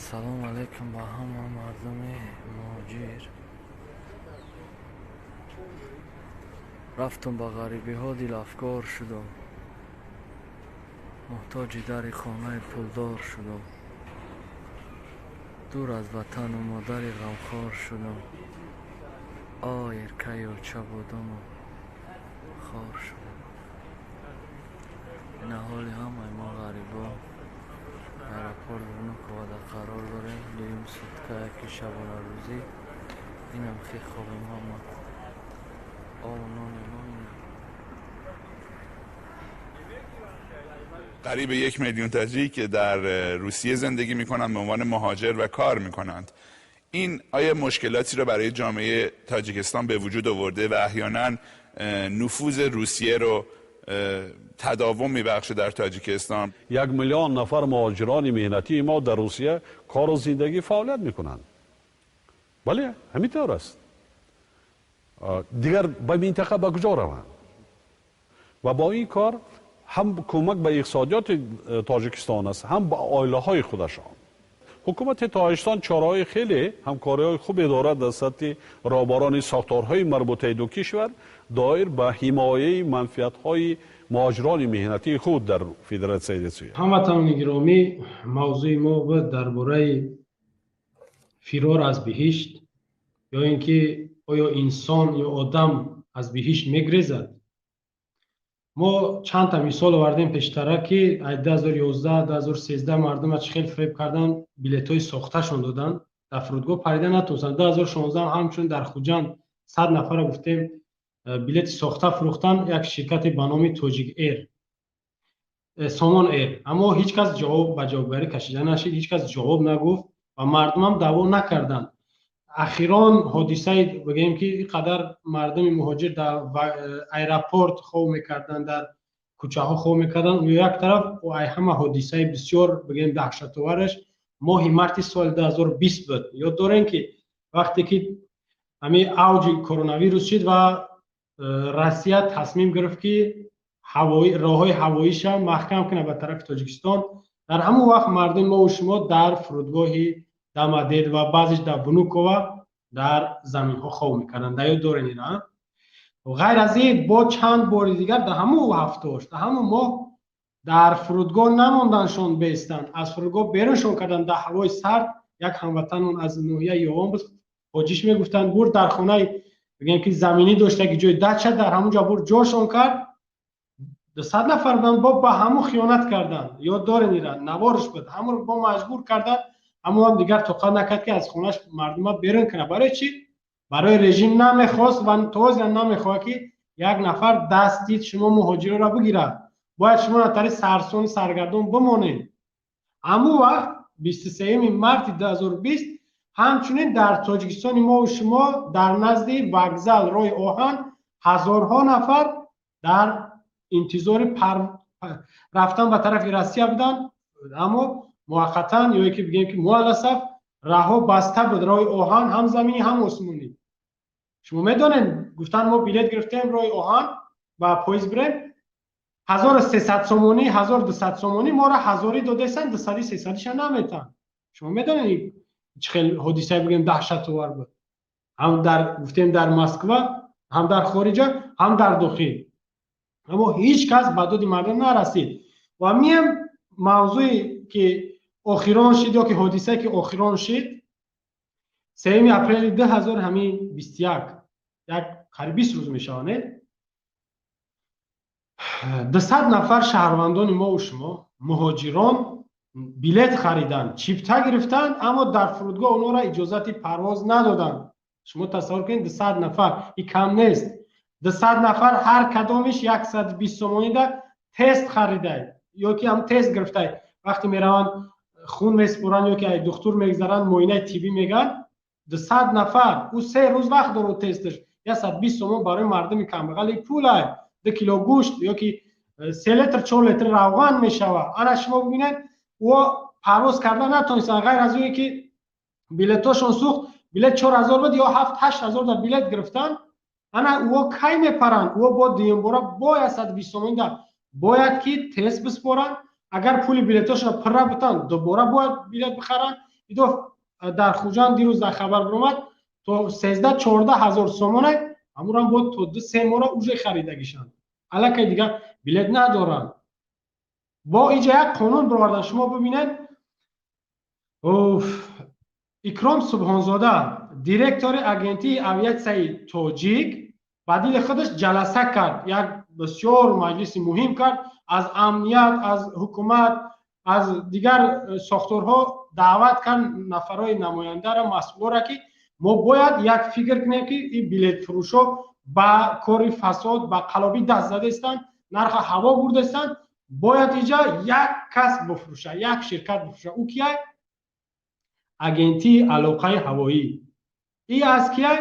Ассалому алайкум ба ҳама мардуми муҳоҷир. Рафтум ба ғарибиҳо, дилафкор шудум, муҳтоҷи дари хонаи пулдор шудум, дур аз ватану модари ғамхор шудум, ой, эркаю оча будуму хор шудум. Ина ҳоли ҳамаи мо ғарибо. Аэропорт Внуково қарор дорем, дуюм сутка, яки шабонарӯзӣ. Инам хе хобем ҳама, обу нони мо ина. قریب 1 میلیون تاجیک در روسیه زندگی میکنند به عنوان مهاجر و کار میکنند. این آیا مشکلاتی رو برای جامعه تاجیکستان به وجود آورده و احیانا نفوذ روسیه رو تداوم میبخشه در تاجیکستان؟ 1 میلیون نفر مهاجران مهنتی ما در روسیه کار و زندگی فعالیت میکنند. بله، همینطور است. دیگر به منطقه به کجا روند؟ و با این کار هم کمک به اقتصادیات تاجیکستان است، هم به عائله های خودشان. حکومت تاجیکستان چارهای خیلی همکاری های خوبی دارد در سطح رهبران ساختارهای مربوطه دو کشور دایر به حمایه منفعت های مهاجران مهنتی خود در فدراسیون روسیه. Ҳамватанони гиромӣ, мавзӯи мо буд дар бораи фирор аз биҳишт ё ин ки оё инсон ё одам аз биҳишт мегрезад. Мо чандта мисол овардем пештара, ки ай 2011, 2013 мардума чӣ хел фиреб кардан, билетҳои сохташон доданд, дар фурудгоҳ парида натонистанд. 2016 ҳамчунин дар Хуҷанд 100 нафара, гуфтем, билети сохта фурӯхтан як ширкате ба номи Тоҷик Эр, Сомон Эр, аммо ҳеҷ кас ҷавоб ба ҷавобгарӣ кашида нашид, ҳеҷ кас ҷавоб нагуфт ва мардумам даъво накарданд. Ахирон ҳодисаи бигӯем, ки ин қадар мардуми муҳоҷир дар аэропорт хоб мекарданд, дар кӯчаҳо хоб мекарданд як тараф, ай ҳама ҳодисаи бисёр, бигӯем, даҳшатовараш моҳи марти соли 2020 буд. Ёд дорем, ки вақте ки ҳамин авҷи коронавирус шид ва Россия тасмим гирифт, ки роҳҳои ҳавоиша маҳкам кунад ба тарафи Тоҷикистон, дар ҳамон вақт мардуми мову шумо дар фурудгоҳи Дамадед ва баъзеш дар Внуково дар заминҳо хоб мекарданд. Дар ёд дорем ина. Ғайр аз ин, бо чанд бори дигар дар ҳамон ҳафтаош, дар ҳамон моҳ дар фурудгоҳ намонданшон беистанд, аз фурудгоҳ беруншон карданд дар ҳавои сард. Як ҳамватанон аз ноҳияи Ёвон буд, ҳоҷиш мегуфтанд, бурд дар хонаи, бигем, ки заминӣ дошта, ки ҷои дача, дар ҳамон ҷо бурд ҷошон кард. 200 нафар буданд, бо ба ҳамун хиёнат карданд. Ёд дорем ира, наворш буд. Ҳамонро бо маҷбур карданд, ҳамон дигар тоқат накард, ки аз хонааш мардума берун кунад. Барои чӣ? Барои режим намехост ва то ҳозирам намехоҳад, ки як нафар дасти шумо муҳоҷироро бигирад. Бояд шумо натари сарсону саргардон бимонед. Ҳамун вақт, 23-юми марти 2020, ҳамчунин дар Тоҷикистони мову шумо дар назди вокзал, роҳи оҳан ҳазорҳо нафар дар интизори рафтан ба тарафи Россия буданд, аммо муваққатан ё ки бигем, ки муалласаф, раҳо баста буд, роҳи оҳан, ҳам заминӣ, ҳам осмонӣ. Шумо медонед, гуфтанд, мо билет гирифтем, роҳи оҳан ба поезд бирем, 1300 сомонӣ, 1200 сомонӣ, моро ҳазорӣ додестанд, дусади, сесадиша наметанд. Шумо медонед, чӣ хел ҳодисае, бигем, даҳшатовар буд, ҳам дар, гуфтем, дар Москва, ҳам дар хориҷа, ҳам дар дохил, аммо ҳеҷ кас ба доди мардум нарасид. Ва мием мавзӯе, ки охирон шид ё ки ҳодисае, ки охирон шид, 3-юми апрели ду ҳазор ҳамин бисту як, як қариб 20 рӯз мешавад, не? 200 нафар шаҳрвандони мову шумо муҳоҷирон билет хариданд, чипта гирифтанд, аммо дар фурудгоҳ онҳоро иҷозати парвоз надоданд. Шумо тасаввур кунед, 200 нафар, и кам нест. 200 нафар, ҳар кадомиш 120 сомонида тест харидай ё ки ҳам тест гирифтай. Вақте мераванд, хун меспоранд ё ки ай духтур мегзаранд, муоинаи тиббӣ мегӯянд. 200 нафар, ӯ 3 рӯз вақт дорад тесташ. 120 сомон барои мардуми камбағали пулай, 2 кило гӯшт ё ки 3 литр, 4 литр равған мешавад. Ана шумо бибинед, ӯ парвоз карда натонистанд. Ғайр аз оне ки билетошон сӯхт, билет 4000 буд ё 7-8 ҳазор да билет гирифтанд. Ана ӯ кай мепаранд? Ӯ бо дуюмбора бо 120 сомонида бояд ки тест биспоранд. Агар пули билетошро пурра бутанд, дубора бояд билет бихаранд. Идо дар Хуҷанд дирӯз дар хабар баромад то 13-14 ҳазор сомона, ҳамурам бо то 2-3 моҳра уже харидагишанд. Аллакай дигар билет надоранд. Бо инҷа як қонун баровардан, шумо бибинед. Икром Субҳонзода, директори агентии авиатсияи тоҷик, ба дили худаш ҷаласа кард, як бисёр маҷлиси муҳим кард, аз амният, аз ҳукумат, аз дигар сохторҳо даъват кард нафарҳои намояндара, масъулора, ки мо бояд як фикр кунем, ки ин билетфурӯшо ба кори фасод, ба қалобӣ даст задаистанд, нарха ҳаво бурдаистанд, бояд инҷа як кас бифурӯша, як ширкат бифурӯша. Ӯ кия? Агентии алоқаи ҳавоӣ. И аз кия?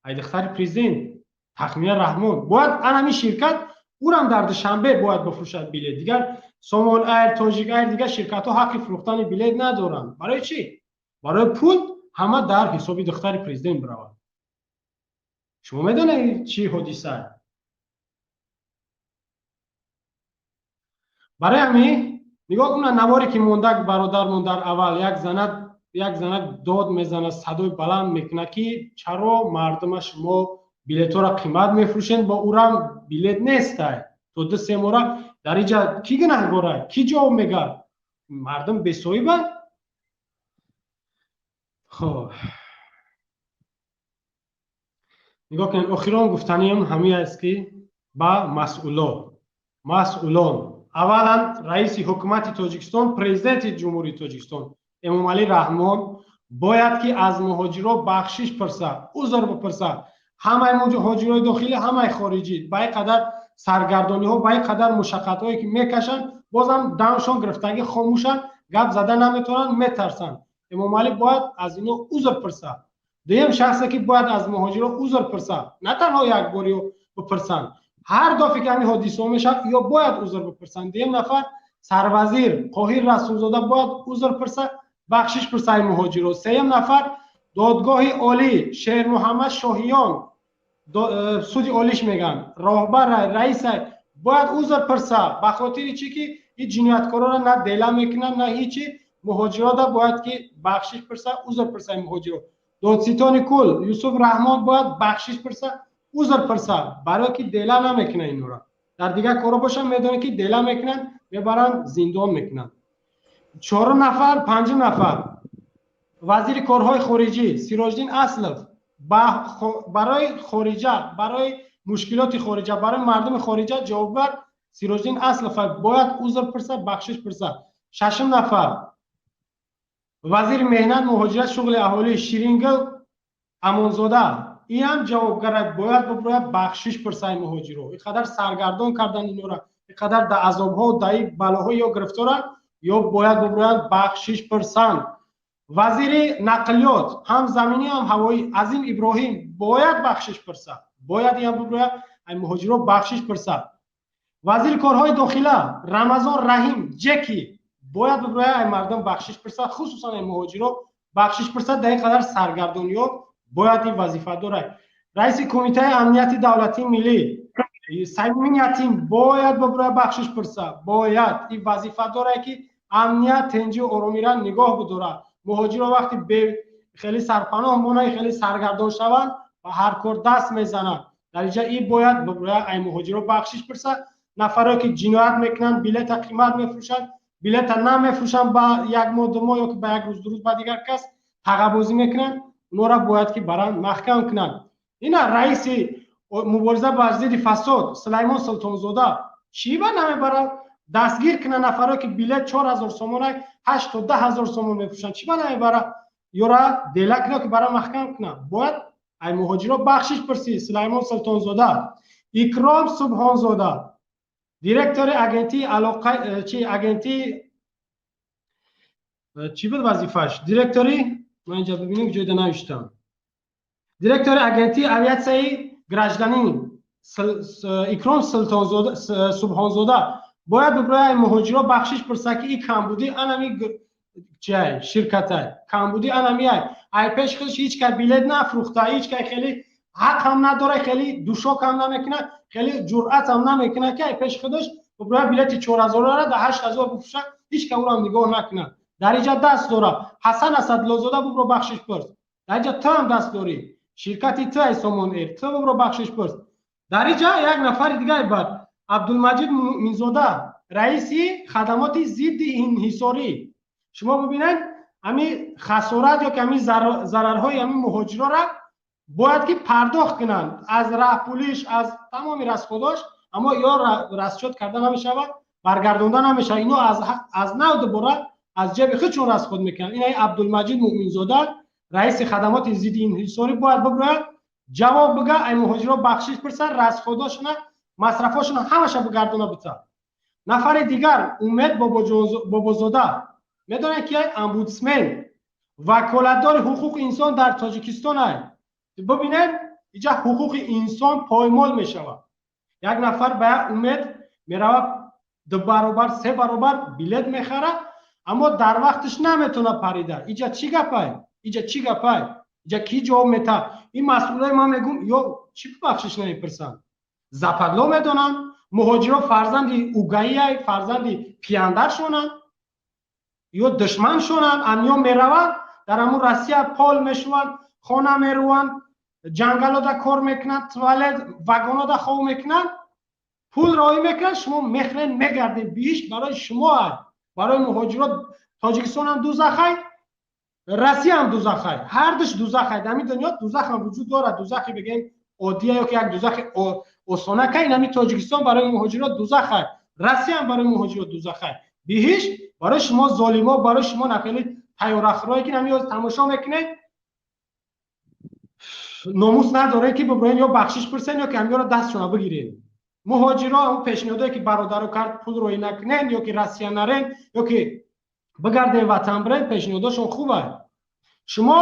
Ай духтари президент Тахмина Раҳмон. Бояд анами ширкат урам дар Душанбе бояд бифурӯшад билет. Дигар Сомон Айр, Тоҷик Айр, дигар ширкатҳо ҳаққи фурӯхтани билет надоранд. Барои чӣ? Барои пул ҳама дар ҳисоби духтари президент биравад. Шумо медонед чӣ ҳодиса? Барои ҳамин нигоҳ кунед наворе ки мондак бародармон дар аввал як занак дод мезанад, садои баланд мекунад, ки чаро мардума шумо билетҳоро қимат мефурӯшед, бо урам билет нестай то 2-3 моҳра. Дар инҷа кӣ гунаҳгора? Кӣ ҷавоб мегӯяд? Мардум бесоҳибанд. Хоб, нигоҳ кунед, охирон гуфтаниам ҳамин аст, ки ба масъулон, аввалан раиси ҳукумати Тоҷикистон, президенти Ҷумҳурии Тоҷикистон Эмомалӣ Раҳмон бояд ки аз муҳоҷиро бахшиш пурсад, узр бипурсад. Ҳамаи муҳоҷирои дохилӣ, ҳамаи хориҷӣ ба ин қадар саргардониҳо, ба ин қадар мушаққатҳое ки мекашанд, бозам дамшон гирифтагӣ хомӯшанд, гап зада наметавонанд, метарсанд. Эмомалӣ бояд аз ино узр пурсад. Дуюм шахсе ки бояд аз муҳоҷиро узр пурсад, на танҳо як бор ё бипурсанд, ҳар дафъе ки ҳамин ҳодисаҳо мешавад, ё бояд узр бипурсанд. Дуюм нафар сарвазир Қоҳир Расулзода бояд узр пурсад, бахшиш пурсад муҳоҷиро. Сеюм нафар додгоҳи олӣ Шермуҳаммад Шоҳиён, суди олиш мегӯянд, роҳбар, раиса бояд узр пурсад, ба хотири чӣ ки ин ҷинояткорора на дела мекунанд, на ҳичи. Муҳоҷирода бояд ки бахшиш пурсад, узр пурсад муҳоҷиро. Додситони кул Юсуф Раҳмон бояд бахшиш пурсад, узр пурсад, барое ки дела намекунанд инора. Дар дигар корҳо бошанд, медонед ки дела мекунанд, мебаранд, зиндон мекунанд. Чорум нафар, панҷум нафар вазири корҳои хориҷӣ Сироҷиддин Аслов барои хориҷа, барои мушкилоти хориҷа, барои мардуми хориҷа ҷавобгар Сироҷиддин Аслов бояд узр пурсад, бахшиш пурсад. Шашум нафар вазири меҳнат, муҳоҷират, шуғли аҳолӣ Ширингул Амонзода, ин ҳам ҷавобгар бояд биброяд, бахшиш пурсад муҳоҷиро. Ин қадар саргардон кардан инора, ин қадар дар азобҳо, дар ин балоҳо ё гирифторанд, ё бояд биброянд, бахшиш пурсанд. Вазири нақлиёт ҳам заминӣ ҳам ҳавоӣ Азим Иброҳим бояд бахшиш пурсад, бояд ин ҳам биброяд, ай муҳоҷиро бахшиш пурсад. Вазири корҳои дохила Рамазон Раҳим Ҷеки бояд биброяд, ай мардум бахшиш пурсад, хусусан ай муҳоҷиро бахшиш пурсад. Дар ин қадар саргардониҳо бояд ин вазифа дорад. Раиси кумитаи амнияти давлатии миллӣ Саймин Ятим бояд биброяд, бахшиш пурсад, бояд ин вазифа дорад ки амният, тинҷию оромиро нигоҳ бидорад. Муҳоҷиро вақти хеле сарпаноҳ монанд, хеле саргардон шаванд ва ҳар кор даст мезананд. Дар инҷа ин бояд биброяд, ай муҳоҷиро бахшиш пурсад. Нафарое ки ҷиноят мекунанд, билета қимат мефурӯшанд, билета намефурӯшанд ба як моҳ, 2 моҳ ё ки ба як рӯз, 2 рӯз ба дигар кас тағабозӣ мекунанд, онҳоро бояд ки баранд маҳкам кунанд. Ина раиси мубориза бар зидди фасод Сулаймон Султонзода чӣ ба намебарад дастгир кунад нафарое ки билет 4000 сомона 8 то 10 ҳазор сомон мефурӯшанд, чӣ ба намебарад ёра дела кунад ки бара маҳкам кунад? Бояд ай муҳоҷиро бахшиш пурсӣ. Сулаймон Султонзода, Икром Субҳонзода, директори агентии алоқа, чи агентии чӣ буд вазифааш? Директори, ман инҷа бибинем ҷойда навиштам, директори агентии авиатсияи гражданин Икром Субҳонзода бояд биброяд муҳоҷиро бахшиш пурсад, ки ин камбудӣ анами чиай ширкатай, камбудӣ анамиай, ай пеш худаш ҳеҷ кай билет нафрӯхта, ҳеҷ кай хеле ҳақ ҳам надорад, хеле душок ҳам намекунад, хеле ҷуръат ҳам намекунад, ки ай пеш худаш биброяд билети 4000-ро дар 8000 бифурӯшад, ҳеҷ кай ӯро нигоҳ накунад. Дар иҷа даст дора. Ҳасан Асадуллозода, бубро, бахшиш пурс. Дар иҷа ту ҳам даст дорӣ, ширкати ту ай, Сомон Эйр. Ту бубро, бахшиш пурс. Дар иҷа як нафари дигаи бад, Абдулмаҷид Муъминзода, раиси хадамоти зидди инҳисорӣ. Шумо бибинед, ҳами хасорат ё ки ҳами зарарҳои ҳами муҳоҷирора бояд ки пардохт кунанд, аз раҳпулиш, аз тамоми расходош. Аммо ё расчёт карда намешавад, баргардонда намешавад. Ино аз нав дубора аз ҷеби худшон расход мекунанд. Ина Абдулмаҷид Муъминзода, раиси хадамоти зидди инҳисорӣ, бояд биброяд, ҷавоб бига, ай муҳоҷиро бахшиш пурсад, расходошона, масрафошона ҳамаша бигардона бита. Нафари дигар, Умед Бобозода, медонед ки омбудсмен, ваколатдори ҳуқуқи инсон дар Тоҷикистон ай. Бибинед, иҷа ҳуқуқи инсон поймол мешавад. Як нафар ба як умед меравад, ду баробар, се баробар билет мехарад, аммо дар вақташ наметавонад парида. Иҷа чӣ гапай? Иҷа чӣ гапай? Иҷа кӣ ҷавоб метаҳад? Ин масъулои ман мегӯм, ё чӣ бахшиш намепурсанд? Западло медонанд. Муҳоҷиро фарзанди угаияй, фарзанди пияндаршонанд ё душманшонанд. Амиё мераванд, дар ҳамун Россия пол мешуванд, хона меруванд, ҷангалода кор мекунанд, туалет вагонода хов мекунанд, пул роҳӣ мекунанд. Шумо мехӯред, мегардед. Биҳишт барои шумо аст, барои муҳоҷирот Тоҷикистонам дузахай, Россияам дузахай, ҳардуш дузахай. Дар ҳамин дунё дузахам вуҷуд дорад. Дузахи бигем оддия ё ки як дузахи осонака, ин ҳамин Тоҷикистон барои муҳоҷирот дузахай, Россияам барои муҳоҷирот дузахай. Биҳишт барои шумо золимо, барои шумо нақили тайёрахӯрое ки ҳамин тамошо мекунед, номус надоред, ки биброен ё бахшиш пурсен, ё ки ҳамёро дастшона бигиред. Муҳоҷиро ҳамн пешниҳодое ки бародаро кард, пул роӣ накунен, ё ки Россия нарен, ё ки бигарден, ватан бирен, пешниҳодошон хубай. Шумо,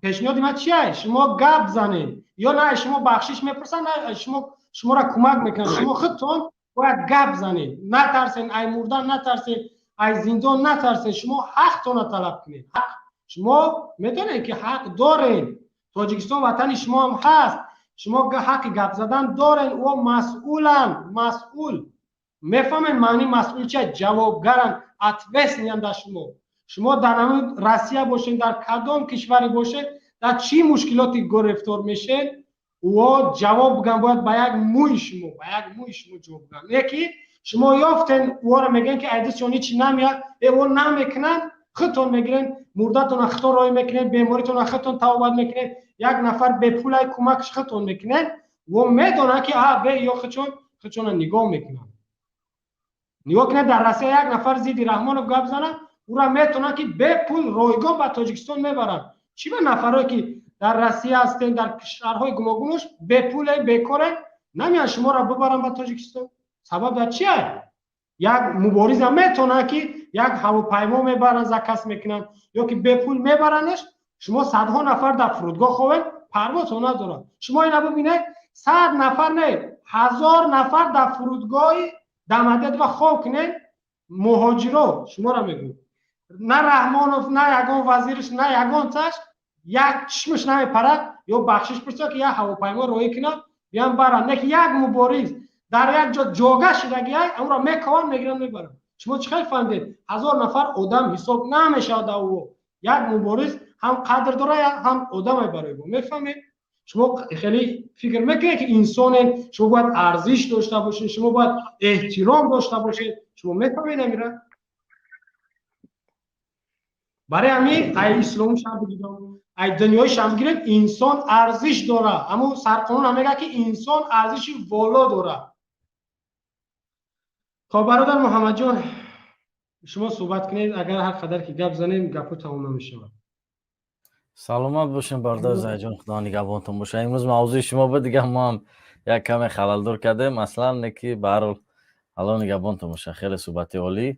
пешниҳоди ман чия? Шумо гап занед, ё на шумо бахшиш мепурсанд, на шумо шуморо кӯмак мекунанд. Шумо худтон бояд гап занед. Натарсен, ай мурдан натарсен, ай зиндон натарсен. Шумо ҳақтона талаб кунед. Ҳақ, шумо медонед, ки ҳақ доред. Тоҷикистон ватани шумоам ҳаст. Шумо ҳаққи гап задан доред. О масъуланд, масъул. Мефаҳмед маънии масъул чия? Ҷавобгаранд, ответственный янд дар шумо. Шумо дар ҳамин Россия бошед, дар кадом кишваре бошед, дар чӣ мушкилоти гирифтор мешед, ӯ ҷавоб биган бояд ба як мӯи шумо, ба як мӯи шумо ҷавоб биган. Не ки шумо ёфтен, ӯро мегӯен, ки айдисшон ҳичи намеяд, ӯ намекунанд. Худтон мегирен, мурдатона худтон роҳӣ мекунед, беморитона худтон табобат мекунед. Як нафар бепулай, кӯмакш худтон мекунед. Ӯ медонад, ки а бе ё худшон худшона нигоҳ мекунанд. Нигоҳ кунед, дар Россия як нафар зидди Раҳмонов гап занад, ӯра метавонад, ки бепул, ройгон ба Тоҷикистон мебаранд. Чӣ ба нафарое ки дар Россия ҳастен, дар кишварҳои гуногунуш бепуле, бекоре, намеянд шуморо бибаранд ба Тоҷикистон? Сабаб дар чия? Як мубориза метавонад, ки як ҳавопаймо мебаранд, заказ мекунанд, ё ки бепул мебарандаш. Шумо садҳо нафар дар фурудгоҳ ховед, парвозҳо надорад. Шумо ина бибинед, 100 нафар не, 1000 нафар дар фурудгоҳи Домодедово хов кунед. Муҳоҷиро шуморо мегӯм, на Раҳмонов, на ягон вазирш, на ягонташ як чишмаш намепарад, ё бахшиш пурса, ки як ҳавопаймо роҳӣ кунад, биям баранд. Не ки як мубориз дар як ҷо ҷога шудагиай, амро мекованд, мегиранд, мебаранд. Шумо чӣ хел фаҳмидед? 1000 нафар одам ҳисоб намешавад дар ӯ. Як мубориз ҳам қадр дора, ҳам одаме барои мо. Мефаҳмед? Шумо хеле фикр мекунед, ки инсонед, шумо бояд арзиш дошта бошед, шумо бояд эҳтиром дошта бошед. Шумо мефаҳмед амира? Барои ҳамин ай исломшам бигирам, ай дунёишам бигирем, инсон арзиш дора. Ҳамун сарқонун ҳам мегӯяд, ки инсон арзиши воло дорад. Хоб, бародар Муҳаммадҷон, шумо суҳбат кунед. Агар ҳар қадар ки гап занем, гапҳо тамом намешавад. Саломат бошем, бародар Зайҷон, Худо нигаҳбонтон боша. Имрӯз мавзӯи шумо буд, дигар мо ҳам як каме халалдор кардем аслан, не ки баҳарҳол, Алло нигаҳбонтон боша. Хеле суҳбати олӣ.